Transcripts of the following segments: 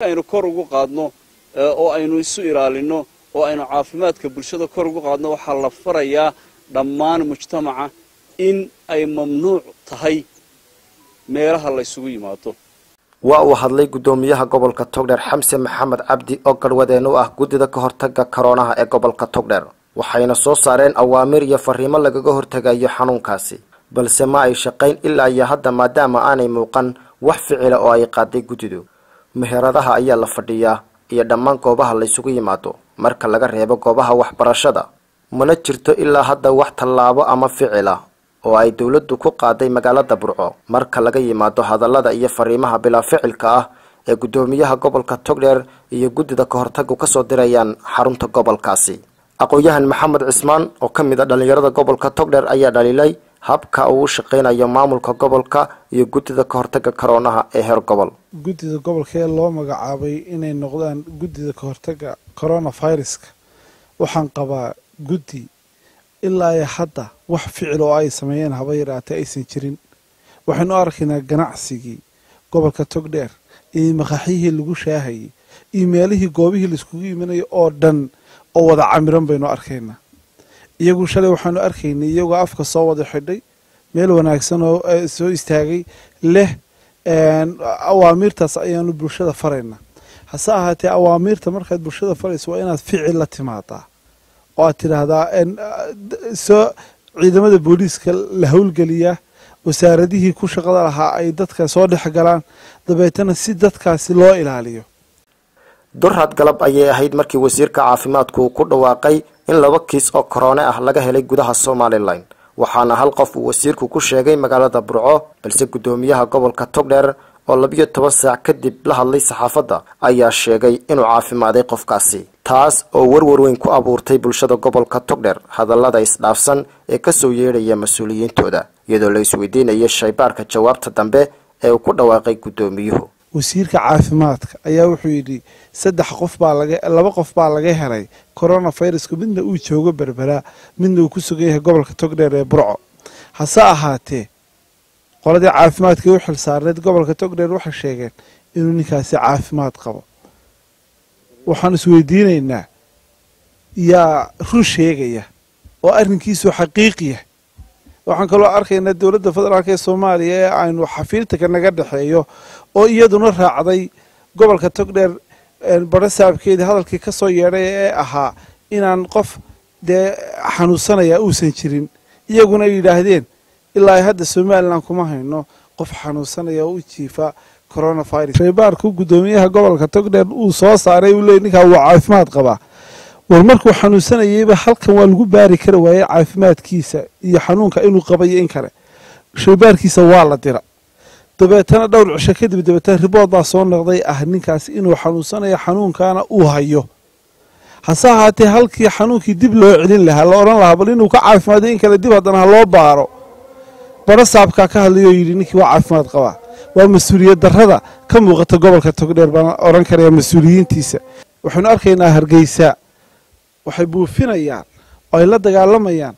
Aynu kor ugu qaadno oo aynu isu ilaalino oo aynu caafimaadka bulshada kor ugu qaadno, waxaa la farayaa dhammaan mujtamaca in ay mamnuuc tahay meelaha la isugu yimaado. Waa uu hadlay guddoomiyaha gobolka Togdheer, Xamse Maxamed Cabdi, oo garhwadeen u ah guddida ka hortaga koroonaha ee gobolka Togdheer, waxayna soo saareen awaamiir iyo fariimo lagaga hortegayo xanuunkaasi, balse ma ay shaqayn ilaa iyo hadda, maadaama aanay muuqan wax ficila oo ay qaaday guddidu. Meheradaha ayaa la fadhiyaa iyo dhammaan goobaha laysugu yimaado marka laga reebo goobaha waxbarashada. Mana jirto ilaa hadda wax tallaabo ama ficila oo ay dowladdu ku qaaday magaalada Burco, marka laga yimaado hadallada iyo fariimaha bilaa ficilka ah ee guddoomiyaha gobolka Togdheer iyo guddida ka hortagu kasoo dirayaan xarunta gobolkaasi. Aqoon-yahan Maxamed Cismaan oo ka mid a dhallinyarada gobolka Togdheer ayaa dhaliilay habka uu u shaqeynayo maamulka gobolka iyo guddida ka hortaga koroonaha ee heer gobol. Guddida gobolka ee loo magacaabay inay noqdaan guddida ka hortaga coronaviruska, waxaan qabaa guddi ilaa iyo hadda wax ficil oo ay sameeyeen haba yaraatee aysan jirin. Waxaynu arkaynaa ganacsigii gobolka Togdheer iyo maqaaxyihii lagu shaahayay iyo meelihii goobihii laiskugu imanayay oo dhan oo wada camiran baynu arkaynaa. Iyagu shalay waxaanu arkaynay iyagoo afka soo wada xidhay, meel wanaagsan oo soo istaagay leh, awaamiirtaas ayaanu bulshada faraynaa. Hase ahaatee, awaamiirta markaad bulshada farayso waa inaad ficil la timaadaa oo aad tidhaahdaa soo ciidamada booliiska la howlgeliyaa, wasaaradihii ku shaqada lahaa ay dadka soo dhex galaan, dabeetana si dadkaasi loo ilaaliyo. Dorraad galab ayay ahayd markii wasiirka caafimaadku uu ku dhawaaqay in 2 kiis oo koroone ah laga helay gudaha Somalilan, waxaana hal qof uu wasiirku ku sheegay magaalada Burco. Balse guddoomiyaha gobolka Togdheer oo 12 saac kadib la hadlay saxaafadda ayaa sheegay inuu caafimaaday qofkaasi, taas oo warwar weyn ku abuurtay bulshada gobolka Togdheer hadallada isdhaafsan ee kasoo yeedhaya mas-uuliyiintooda, iyadoo la isweydiinaya shaybaarka jawaabta dambe ee uu ku dhawaaqay guddoomiyuhu. Wasiirka caafimaadka ayaa wuxuu yidhi 3 qof baa laga, 2 qof baa laga helay coronavirusku, midna uu joogo Berbera, midna uu ku sugan yahay gobolka Togdheer ee Burco. Hase ahaatee, qoladii caafimaadka u xil saarneyd gobolka Togdheer waxay sheegeen inuu ninkaasi caafimaad qabo. Waxaan isweydiinaynaa, yaa run sheegaya oo arrinkiisu xaqiiqiya? Waxaan kaloo arkaynaa dowladda federaalka ee Soomaaliya ee aynu xafiiltaka naga dhexeeyo oo iyaduna raacday gobolka Togdheer barasaabkeedii hadalkii ka soo yeedhay ee ahaa inaan qof dee xanuunsanaya uusan jirin, iyaguna ay yidhaahdeen ilaa hadda Somalilan kuma hayno qof xanuunsanaya oo u jiifa coronavirus. Shaybaarku guddoomiyaha gobolka Togdheer uu soo saaray uu leeyay ninkaa wuu caafimaad qabaa, war markuu xanuunsanayeyba halkan waa lagu baari kari waayey caafimaadkiisa iyo xanuunka inuu qabayo in kale. Shaybaarkiisa waa la dira, dabeetana dhowr cisho kadib dabeetana ribood baa soo noqday ah ninkaasi inuu xanuunsanayo, xanuunkaana uu hayo. Hase ahaatee, halkii xanuunkii dib loo celin lahaa, la odhan lahaa bal inuu ka caafimaado in kale dib haddana ha loo baaro, barasaabkaa ka hadlayoo yidhi ninkii waa caafimaad qabaa. Waa mas-uuliyad darrada ka muuqata gobolka Togdheer baan odhan karaya mas-uuliyiintiisa. Waxaynu arkaynaa Hargeysa waxay buufinayaan oo ay la dagaalamayaan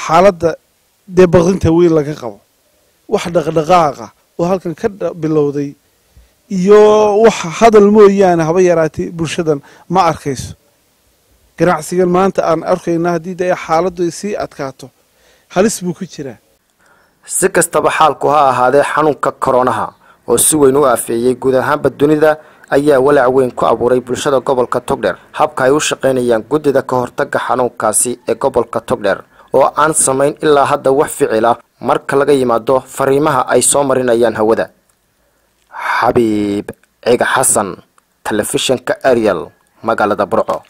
xaaladda dee baqdinta weyn laga qabo. Wax dhaqdhaqaaqa oo halkan ka bilowday iyo wax hadal mooyaane haba yaraatay bulshadan ma arkayso. Ganacsigan maanta aan arkayna haddii dee xaaladdu sii adkaato halis buu ku jiraa. Si kastaba xaalku ha ahaadee, xanuunka koroonaha oo si weyn u aafeeyey guud ahaanba dunida ayaa walaac weyn ku abuuray bulshada gobolka Togdheer habka ay u shaqaynayaan guddida ka hortaga xanuunkaasi ee gobolka Togdheer oo aan samayn ilaa hadda wax ficila marka laga yimaado fariimaha ay soo marinayaan hawada. Xabiib Ciga Xasan, telefishinka Ariel, magaalada Burco.